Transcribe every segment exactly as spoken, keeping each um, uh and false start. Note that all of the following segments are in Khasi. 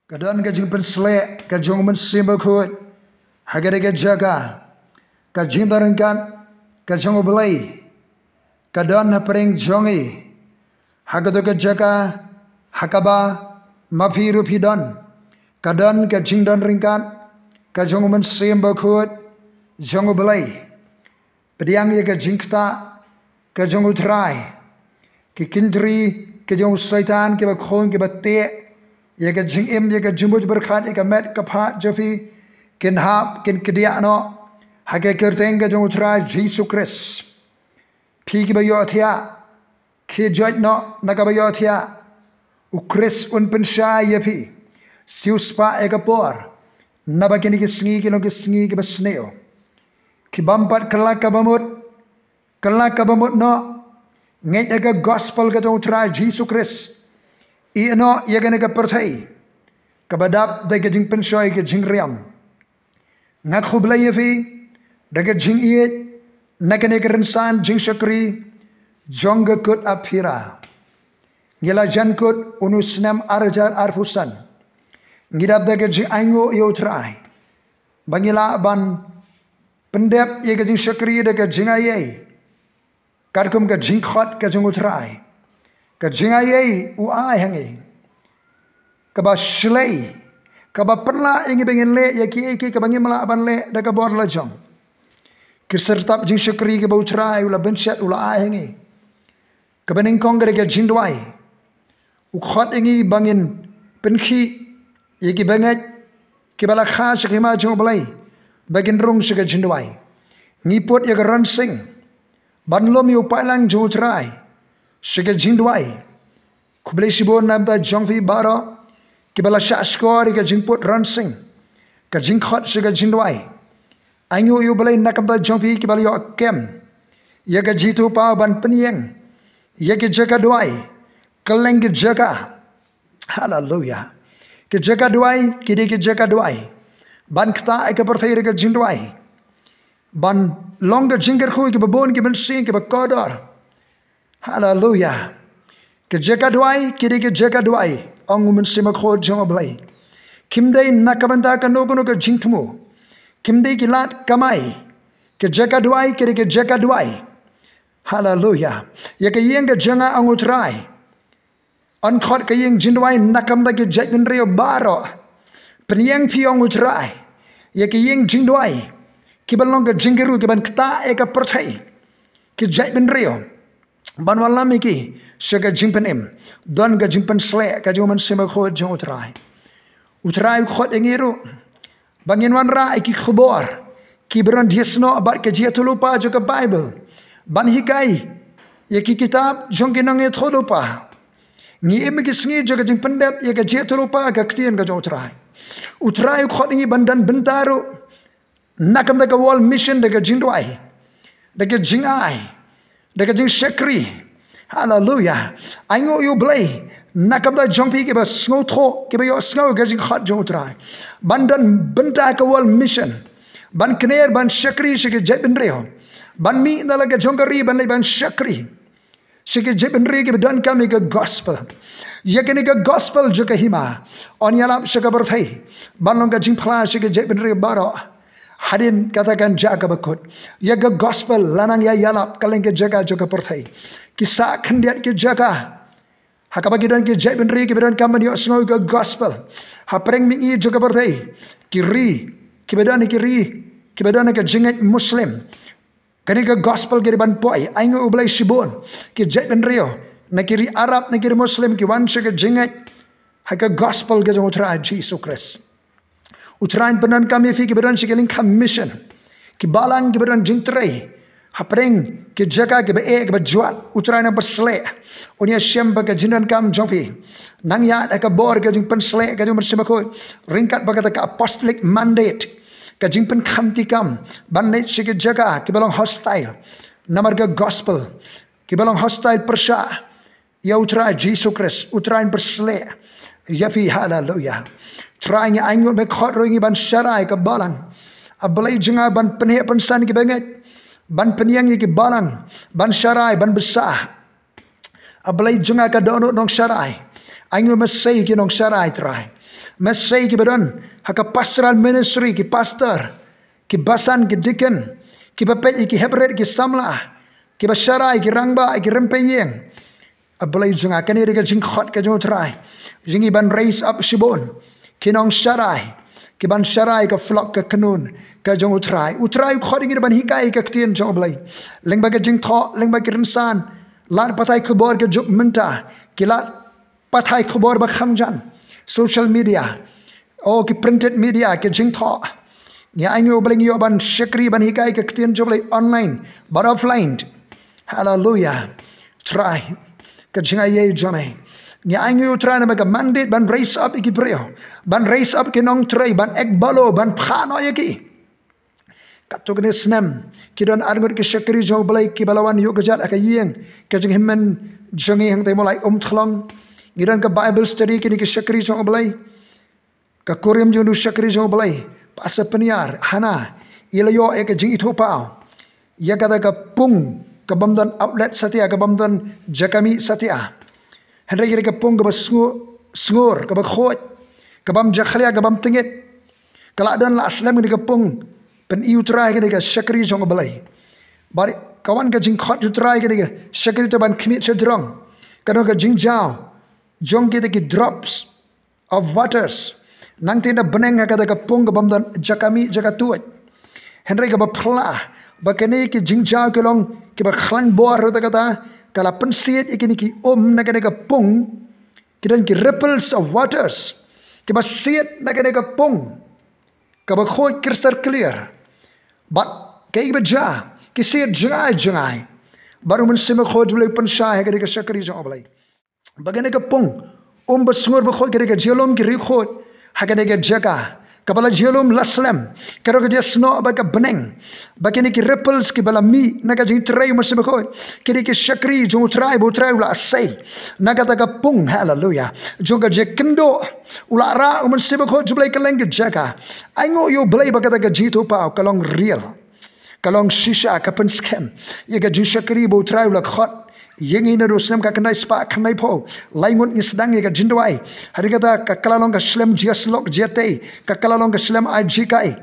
Ka don ka jingpynsleh ka jong u Mynsiem Bakhuid ha kata ka jaka. Ka jingdon ryngkat ka jong U Blei ka don hapdeng jong ngi ha kata ka jaka ha kaba ma phi ruh phi don. Ka don ka jingdon ryngkat ka jong u Mynsiem Bakhuid jong U Blei. Pdiang ïa ka jingktah ka jong U Trai. Ki kynthri ka jong u Soitan kiba khun kiba teh ïa ka jingim, ïa ka jingbuit jingpyrkhat, ïa ka met ka phad jong phi kin hap, kin kdiah noh ha ka kyrteng ka jong U Trai Jisu Khrist. Phi kiba ïohthiah, khie joit noh na kaba ïohthiah. U Khrist un pynshai ïa phi. Siewspah ïa ka por, naba kine ki sngi ki long ki sngi kiba sniew. Ki bym pat kylla kaba mut, kylla kaba mut noh. Ngeit ïa ka gospel ka jong U Trai Jisu Khrist. Ïeh noh ïa kane ka pyrthei kaba dap da ka jingpynshoi ka jingriam. Nga khublei ïa phi da ka jingïeit na kane ka rynsan jingshakri jong ka kut Aphira. Ngi la jan kut u snem ar hajar arphew san. Ngi dap da ka jingainguh ïa U Trai ba ngi lah ban pyndep ïa ka jingshakri da ka jingaiei katkum ka jingkhot ka jong U Trai. Ka jingaiei u ai ha ngi kaba shlei, kaba pynlah ïa ngi ba ngin leh ïa kiei kiei kaba ngim lah ban leh da ka bor la jong. Ki syrtap jingshakri kaba U Trai u la bynshet, u la ai ha ngi, kaba nyngkong ka dei ka jingduwai. U khot ïa ngi ba ngin pynkhih ïa ki bangeit kiba la kha sha ka hima jong U Blei ba kin rung sha ka jingduwai. Ngi put ïa ka rynsan ban lum ïa u paidlang jong U Trai sha ka jingduwai. Khublei shibun na ka bynta jong phi baroh kiba la shah shkor ïa ka jingput rynsan, ka jingkhot sha ka jingduwai. Ainguh ïa U Blei na ka bynta jong phi kiba la ïoh kem ïa ka jingithuhpaw ban pynïeng ïa ki jaka duwai, kylleng ki jaka. Haleluya. Ki jaka duwai ki dei ki jaka duwai ban ktah ïa ka pyrthei da ka jingduwai, ban long ka jingkyrkhu ïa kiba bun ki mynsiem kiba kordor. Haleluya. Ki jaka duwai ki dei ki jaka duwai, ong u Mynsiem Bakhuid jong U Blei. Kim dei na ka bynta kano kano ka jingthmu, kim dei ki lad kamai. Ki jaka duwai ki dei ki jaka duwai. Haleluya. Ïa ka ïing ka jong nga, ong U Trai, yn khot ka ïing jingduwai na ka bynta ki jaitbynriew baroh. Pynïeng phi, ong U Trai, ïa ka ïing jingduwai kiba long ka jingkyrkhu kiban ktah ïa ka pyrthei, ki jaitbynriew, ban wallam ïa ki sha ka jingpynim. Don ka jingpynsleh ka jong u Mynsiem Bakhuid jong U Trai. U Trai u khot ïa ngi ruh ba ngin wanrah ïa ki khubor kiba don jingïasnoh bad ka jingïathuhlypa jong ka Baibl, ban hikai ïa ki kitab jong ki nongïathuhlypa. Ngi im ha ki sngi jong ka jingpyndep ïa ka jingïathuhlypa ka ktien ka jong U Trai. U Trai u khot ïa ngi ban don bynta ruh na ka bynta ka World Mission da ka jingduwai, da ka jingai, da ka jingshakri. Haleluya. Ainguh ïa U Blei na ka bynta jong phi kiba sngewthuh, kiba ïohsngew ïa ka jingkhot jong U Trai ban don bynta ka World Mission, ban kner, ban shakri sha ki jaitbynriew, ban mih na la ka jong ka ri ban leit ban shakri sha ki jaitbynriew kiba donkam ïa ka gospel. Ïa kane ka gospel jong ka hima yn ïalap sha ka pyrthei ban long ka jingphla sha ki jaitbynriew baroh. Hadien kata kan jaka ba kut, ïa ka gospel la nang ïa ïalap kylleng ki jaka jong ka pyrthei. Ki sah khyndiat ki jaka ha kaba ki don ki jaitbynriew kiba donkam ban ïohsngew ïa ka gospel. Hapdeng mihngi jong ka pyrthei, ki ri kiba don ha ki ri kiba don ha ka jingngeit Muslim, kane ka gospel ki dei ban poi. Ainguh ïa U Blei shibun ki jaitbynriew na ki ri Arab, na ki ri Muslim ki wan sha ka jingngeit ha ka gospel ka jong U Trai Jisu Khrist. U Trai un pyndonkam ïa phi kiba don sha ki lyngkham mission, ki balang kiba don jingtrei hapdeng ki jaka kiba eh kiba jwat. U Trai un nang pynsleh, un ïashem ba ka jingdonkam jong phi nang ïaid ha ka bor ka jingpynsleh ka jong U Mynsiem Bakhuid, ryngkat bad kata ka apostolic mandate, ka jingpynkham ti kam ban leit sha ki jaka kiba long hostile namar ka gospel, kiba long hostile pyrshah ïa U Trai Jisu Khrist. U Trai un pynsleh ïa phi. Haleluya. Trai, ngi ainguh, me khot ruh ïa ngi ban sharai ka balang. A Blei jong nga, ban pynheh pynsan ïa ki bangeit, ban pynïeng ïa ki balang, ban sharai, ban bsa. A Blei jong nga, ka dohnud nongsharai. Ainguh, me sei ïa ki nongsharai, Trai. Message kiba don ha ka pastoral ministry, ki pastor, ki basan, ki deacon, kiba peit ïa ki heprit, ki samla, kiba sharai, ki rangbah, ki rympei ïing. A Blei jong nga, kane dei ka jingkhot ka jong U Trai. Jong ngi ban raise up shibun ki nongsharai, ki ban sharai ka flock, ka kynhun ka jong U Trai. U Trai u khot ïa ngi ban hikai ka ktien jong U Blei. Lyngba ka jingthoh, lyngba ki rynsan, lad pathai khubor ka juk mynta, ki lad pathai khubor ba kham jan, social media, o ki printed media, ki jingthoh. Ngi ainguh ïa U Blei, ngi ïoh ban shakri, ban hikai ka ktien jong U Blei online bad offline. Hallelujah. Trai, ka jingaiei jong me. Ngi ainguh ïa U Trai namar ka mandate ban raise up ïa ki briew, ban raise up ki nongtrei, ban ekbalo, ban phah noh ïa ki. Katto katne snem ki don arngut ki shakri jong U Blei kiba la wan ïuh kjat ha ka ïing ka jinghynmen jong ngi hangtei Mawlai Umthlong. Ngi don ka Bible study, kine ki shakri jong U Blei. Ka kurim jong u shakri jong U Blei, Pastor Pynïar, hana i la ïoh ïa ka jingithuhpaw ïa kata ka pung ka bym don outlet satia, ka bym don jaka mih satia. Hynrei ïa ka pung kaba sngur, sngur, kaba khuid, ka bym jakhlia, ka bym tyngit. Ka la don la slem kane ka pung, pyni U Trai kane ka shakri jong U Blei. Bad ka wan ka jingkhot U Trai kane ka shakri te ban khmih sha jrong. Ka don ka jingjaw jong kita ki drops of waters. Nangta na bneng ha kata ka pung ka bym don jaka mih jaka tuid. Hynrei kaba phylla ba kane ki jingjaw ki long kiba khlaiñ bor ruh, kata ka la pynsiej ïa kine ki um na kane ka pung. Ki don ki ripples of waters kiba siej na kane ka pung kaba khuid crystal clear. Bad kaei ba jia, ki siej jngai jngai. Bad U Mynsiem Bakhuid U Blei u pynshai ha kane ka shakri jong U Blei ba kane ka pung um ba sngur ba khuid, kane ka jaka lum ki riewkhuid, ha kane ka jaka kaba la jaka lum la slem, ka ruh ka jaka snoh bad ka bneng, ba kine ki ripples kiba la mih na ka jingtrei U Mynsiem Bakhuid, kine ki shakri jong U Trai ba U Trai u la sei na kata ka pung, haleluya, jong ka jaka kynduh, u la rah U Mynsiem Bakhuid U Blei kylleng ka jaka. Ainguh ïa U Blei ba kata ka jingithuhpaw ka long real, ka long shisha, ka pynskhem ïa ka jingshakri ba U Trai u la khot ïa ngi. Naduh u snem khatkhyndai spah khyndaiphew, lai ngut ngi sdang ïa ka jingduwai. Hadien kata ka la long ka slem jingïasyllok jingïatei, ka la long ka slem ai jinghikai.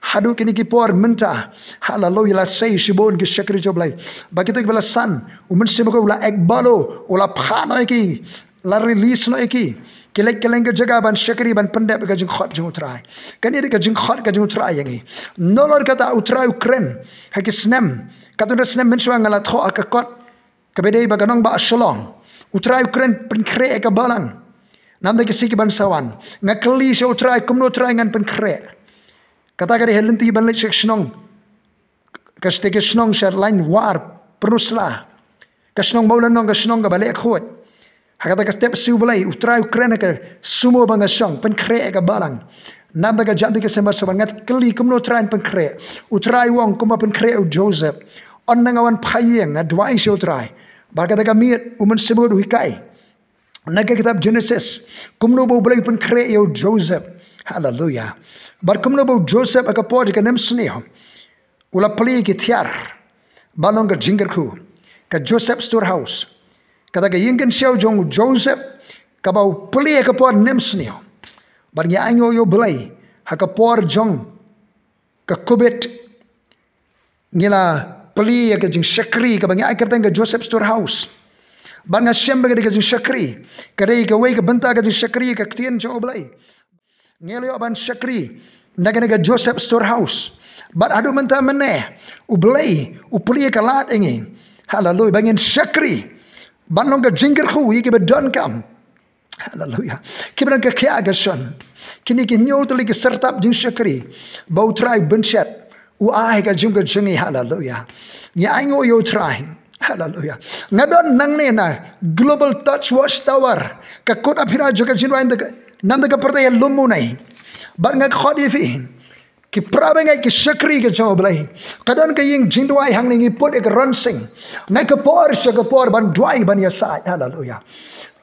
Haduh kine ki por mynta, haleluya, la sei shibun ki shakri jong U Blei. Ba kito kiba la san, U Mynsiem Bakhuid u la ekbalo, u la phah noh ïa ki, la release noh ïa ki, ki leit kylleng ka jaka ban shakri, ban pyndep ïa ka jingkhot jong U Trai. Kane dei ka jingkhot ka jong U Trai ïa ngi. Nalor kata U Trai u kren ha ki snem, katto katne snem mynshuwa nga la thoh ha ka kot kaba dei ba ka nongbah Shillong, U Trai u kren pynkhreh ïa ka balang. Namar ki sngi kiban sa wan nga kylli sha U Trai, kumno Trai ngan pynkhreh? Kata ka dei ha lynti ban leit sha ka shnong, ka shnong sha Lainwar, Pynursla, ka shnong Mawlynnong, ka shnong kaba leh khuid. Ha kata ka step siew Blei, U Trai u kren ha ka sumo ba nga shong, pynkhreh ïa ka balang. Namar ka jaka ka seng ba sa wan, nga kylli kumno Trai pynkhreh. U Trai u ong kumba pynkhreh ïa u Joseph. Ynda nga wan phai ïing nga duwai sha U Trai, bad kata ka miet U Mynsiem Bakhuid u hikai na ka kitab Genesis kumno ba U Blei u pynkhreh ïa u Joseph. Haleluya. Bad kumno ba u Joseph ha ka por ka nemsniew u la plie ki thiar ba long ka jingkyrkhu, ka Joseph Storehouse. Kata ka ïing kynshew jong u Joseph kaba u plie ha ka por nemsniew. Bad ngi ainguh ïa U Blei, ha ka por jong ka covid ngi la plie ïa ka jingshakri kaba ngi ai kyrteng ka Joseph Storehouse. Bad nga shem ba ka dei ka jingshakri, ka dei kawei ka bynta ka jingshakri ïa ka ktien jong U Blei. Ngi la ïoh ban shakri na kane ka Joseph Storehouse. Bad haduh mynta mynne U Blei u plie ka lad ïa ngi, haleluya, ba ngin shakri ban long ka jingkyrkhu ïa kiba donkam. Haleluya. Kiba don ka khiah ka shon, kine ki hynñiew tylli ki syrtap jingshakri ba U Trai u bynshet, u ai ha ka jingim ka jong ngi. Haleluya. Ngi ainguh ïa U Trai. Haleluya. Nga don nangne na Global Touch Watchtower, ka kut aphira jong ka jingduwai namar ka pyrthei ka lum mynne. Bad nga khot ïa phi, ki para bangeit, ki shakri ka jong U Blei, ka don ka ïing jingduwai hangne, ngi put ïa ka ronsing na ka por sha ka por ban duwai, ban ïasaid. Haleluya.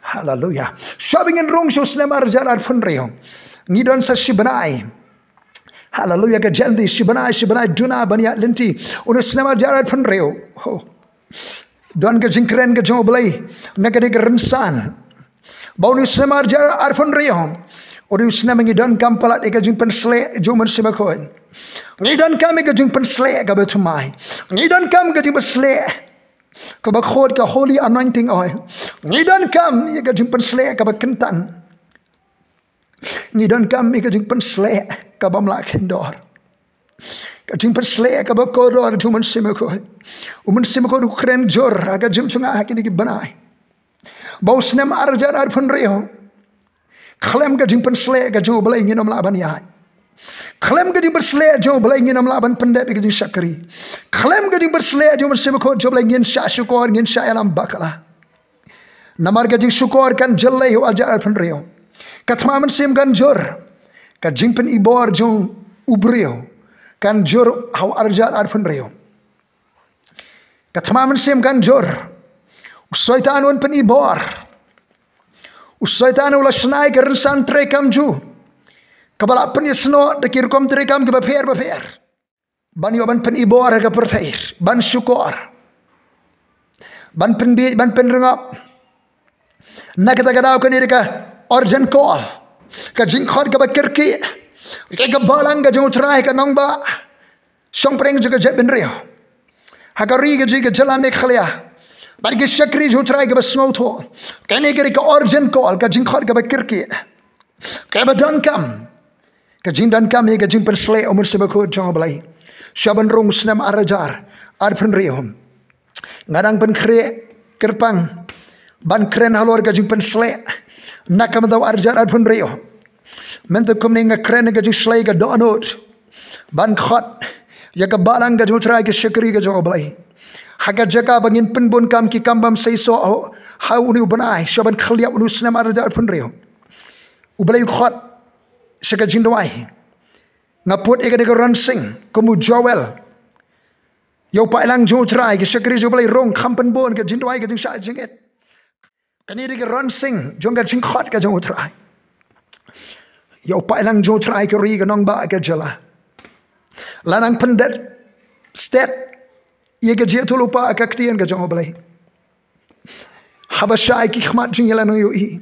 Haleluya. Shwa ba ngin rung sha u snem ar hajar arphew hynriew, ngi don sa shi bnai. Haleluya. Ka jaka shi bnai, shi bnai duna ban ïaid lynti. Une u snem ar hajar arphew hynriew, ho, don ka jingkren ka jong U Blei na kane ka rynsan ba une u snem ar hajar arphew hynriew U dei u snem ngi donkam palat ïa ka jingpynsleh jong u Mynsiem Bakhuid. Ngi donkam ïa ka jingpynsleh kaba thymmai. Ngi donkam ka jingpynsleh kaba khuid, ka holy anointing oil. Ngi donkam ïa ka jingpynsleh kaba kyntan. Ngi donkam ïa ka jingpynsleh kaba mlak hindor. Ka jingpynsleh kaba kordor jong u Mynsiem Bakhuid. U Mynsiem Bakhuid u kren jur ha ka jingim jong nga ha kine ki bnai. Ba u snem arhajar arphew hynriew, khlem ka jingpynsleh ka jong u Blei ngin ym lah ban ïaid. Khlem ka jingpynsleh jong u Blei ngin ym lah ban pyndep ïa ka jingshakri. Khlem ka jingpynsleh jong u Mynsiem Bakhuid jong u Blei ngin shah shukor, ngin shah ïalam bakla. Namar ka jingshukor kan jyllei ha u arhajar arphew hynriew. Ka thma mynsiem kan jur. Ka jingpynibor jong u briew kan jur ha u arhajar arphew hynriew. Ka thma mynsiem kan jur. U Soitan un pynibor. U Soitan u la shna ïa ka rynsan treikam jong u, kaba la pynïasnoh da ki rukom treikam kiba pher bapher. Ban ïoh ban pynibor ha ka pyrthei, ban shukor, ban pynbieit, ban pynrngop. Na kata ka daw kane ka urgent call, ka jingkhot kaba kyrkieh, ka balang ka jong u Trai ha ka nongbah shongpdeng jong ka jaitbynriew, ha ka ri ka jong ka jylla Meghalaya, bad ki shakri jong u Trai kiba sngewthuh. Kane ka dei ka urgent call, ka jingkhot kaba kyrkieh, kaba donkam, ka jingdonkam ïa ka jingpynsleh u Mynsiem Bakhuid jong u Blei. Sha ban rung u snem arhajar arphew hynriew, nga dang pynkhreh kyrpang ban kren halor ka jingpynsleh na ka bynta u arhajar arphew hynriew. Mynta kumne nga kren ka jingshlei ka dohnud ban khot ïa ka balang ka jong u Trai, ki shakri ka jong u Blei, ha ka jaka ba ngin pynbun kam ki kam bym seisoh ha une u bnai, sha ban khylliap une u snem arhajar arphew hynriew. U Blei u khot sha ka jingduwai. Nga put ïa kane ka ronsing kum u Joel. Ïa u paidlang jong u Trai, ki shakri jong u Blei rung kham pynbun ka jingduwai, ka jingshah jingit. Kane dei ka ronsing jong ka jingkhot ka jong u Trai. Ïa u paidlang jong u Trai, ka ri, ka nongbah, ka jylla. La nang pyndep stet ïa ka jingïathuhlypa ka ktien ka jong u Blei. Haba shai ki khmat jong ngi la nang ïohi.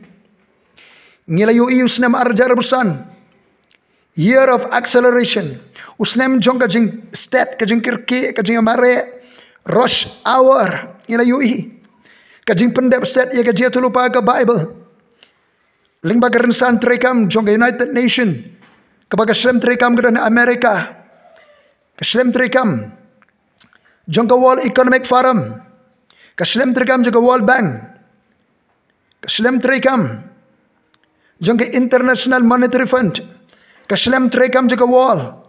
Ngi la ïohi u snem arhajar arphew san, year of acceleration. U snem jong ka jingstet, ka jingkyrkieh, ka jingmareh, rush hour. Ngi la ïohi ka jingpyndep stet ïa ka jingïathuhlypa ka Baibl. Lyngba ka rynsan treikam jong ka United Nation, kaba ka shlem treikam ka don ha America. Ka shlem treikam jong ka World Economic Forum. Ka shlem treikam jong ka World Bank. Ka shlem treikam jong ka International Monetary Fund. Ka shlem treikam jong ka World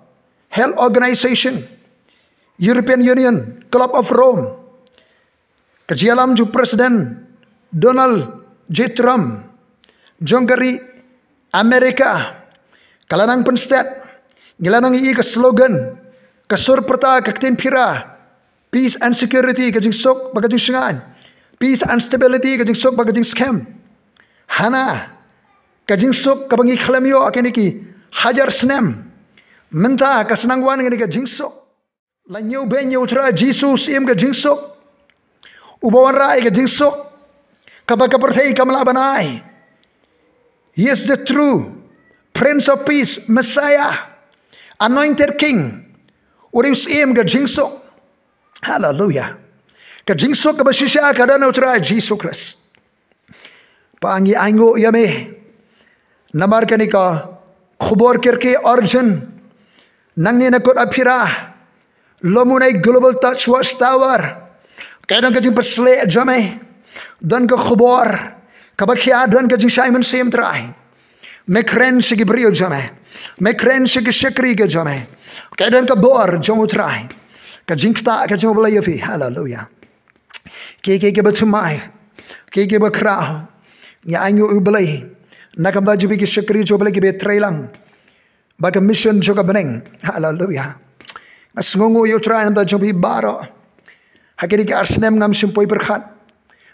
Health Organization, European Union, Club of Rome. Ka jingïalam jong u President Donald J Trump jong ka ri America, ka la nang pynstet. Ngi la nang ïohi ka slogan, ka sur pyrta, ka ktien Pira: peace and security, ka jingsuk bad ka jingshngaiñ. Peace and stability, ka jingsuk bad ka jingskhem. Hana ka jingsuk kaba ngi khlem ïoh ha kine ki hajar snem, mynta ka sa nang wan kane ka jingsuk. La ñiewbeiñ ïa u Trai Jisu, Syiem ka jingsuk, uba wanrah ïa ka jingsuk kaba ka pyrthei kam lah ban ai. He is the true Prince of Peace, Messiah, Anointed King. U dei u Syiem ka jingsuk. Haleluya. Ka jingsuk kaba shisha ka don ha u Trai Jisu Khrist. Pa, ngi ainguh ïa me namar kane ka khubor kyrkieh urgent. Nangne na Kut Aphira, Lomunai Global Touch Watchtower, ka don ka jingpynsleh jong me. Don ka khubor kaba khia, don ka jingshai mynsiem Trai. Me kren sha ki briew jong me. Me kren sha ki shakri ka jong me. Ka don ka bor jong u Trai. Ka jingktah ka jong u Blei ïa phi. Haleluya. Kiei kiei kiba thymmai, kiei kiba khraw, ngi ainguh ïa u Blei na ka bynta jong phi, ki shakri jong u Blei kiba treilang bad ka mission jong ka bneng. Haleluya. Nga sngewnguh ïa u Trai na ka bynta jong phi baroh. Ha kine ki ar snem ngam shym poi pyrkhat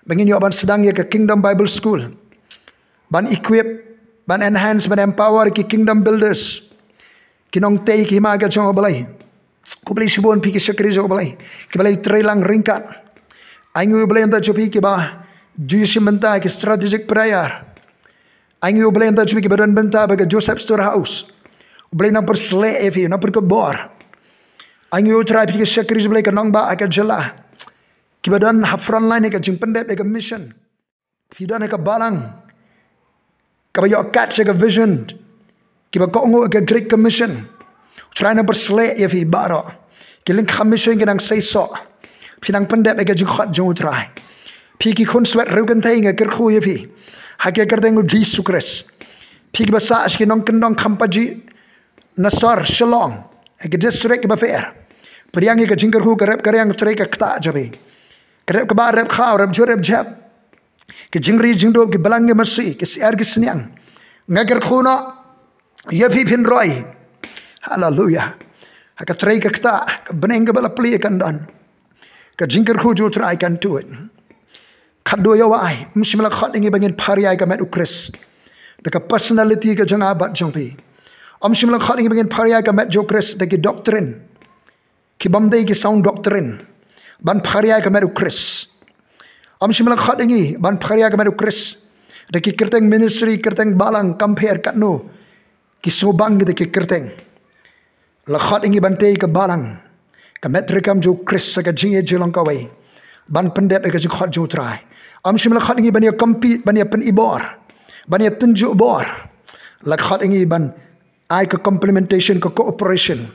ba ngin ïoh ban sdang ïa ka Kingdom Bible School, ban equip, ban enhance, ban empower ki kingdom builders, ki nongtei ki hima ka jong u Blei. Khublei shibun phi ki shakri jong u Blei kiba la treilang ryngkat. Ainguh ïa u Blei na ka bynta jong phi kiba ju ïashim bynta ki strategic prayer. Ai ngi u Blei mynta jong ngi kiba don bynta ba ka Joseph Storehouse. U Blei nang pyrsleh ïa phi, nang pyrkhat bor. Ai ngi u Trai phi ki shakri jong u Blei ka nongbah ha ka jylla. Kiba don ha front line ïa ka jingpyndep ïa ka mission. Phi don ha ka balang. Kaba ïoh kat ïa ka vision. Kiba kohnguh ïa ka Great Commission. U Trai nang pyrsleh ïa phi baroh. Ki lyngkham mission ki nang seisoh. Phi nang pyndep ïa ka jingkhot jong u Trai. Phi ki khun swet riewkynthei nga kyrkhu ïa phi. Ha ka kyrteng u Jisu Khrist. Phi kiba sah sha ki nongkyndong kham pajih. Na sor Shillong. Ha ki district kiba pher. Pdiang ïa ka jingkyrkhu ka rep ka riang trei ka ktah jong phi. Ka rep kaba rep khaw rep jur rep jep. Ki jingri jingdup ki balang ki masi ki syiar ki sniang. Nga kyrkhu noh ïa phi phin roi. Haleluya. Ha ka trei ka ktah ka bneng kaba la plie kan don. Ka jingkyrkhu jong u Trai kan tuid. Khatduh ïa wai, ym shym la khot ïa ngi ba ngin phar ïa ka met u Khrist. Da ka personality ka jong nga bad jong phi. Ym shym la khot ïa ngi ba ngin phar ïa ka met jong u Khrist da ki doctrine. Ki bym dei ki sound doctrine. Ban phar ïa ka met u Khrist. Ym shym la khot ïa ngi ban phar ïa ka met u Khrist. Da ki kyrteng ministry kyrteng balang kam pher katno. Ki sngewbang kita ki kyrteng. La khot ïa ngi ban tei ka balang. Ka met treikam jong u Khrist ha ka jingïeit jong u long kawei. Ban pyndep ïa ka jingkhot jong u Trai. Ym shym la khot ïa ngi ban ïa compete ban ïa pynibor. Ban ïa tynjuh bor. La khot ïa ngi ban ai ka complementation ka cooperation.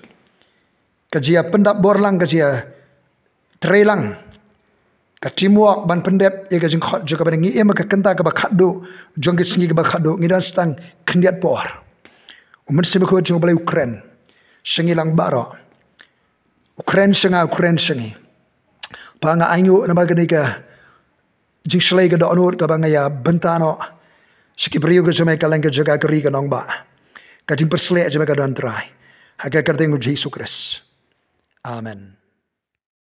Ka jia pyndap bor lang ka jia trei lang. Ka teamwork ban pyndep ïa ka jingkhot jong ka bneng ngi im ha ka kynta kaba khatduh jong ki sngi kaba khatduh ngi don tang khyndiat por. U Mynsiem Bakhuid jong u Blei u kren sha ngi lang baroh. U kren sha nga u kren sha ngi. Pa nga ainguh namar kane ka jingshlei ka dohnud kaba nga ïa bynta noh. Sha ki briew ka jong me ka leng ka jaka ka ri ka nongbah. Ka jingpyrsleh jong me ka don Trai. Ha ka kyrteng u Jisu Khrist. Amen.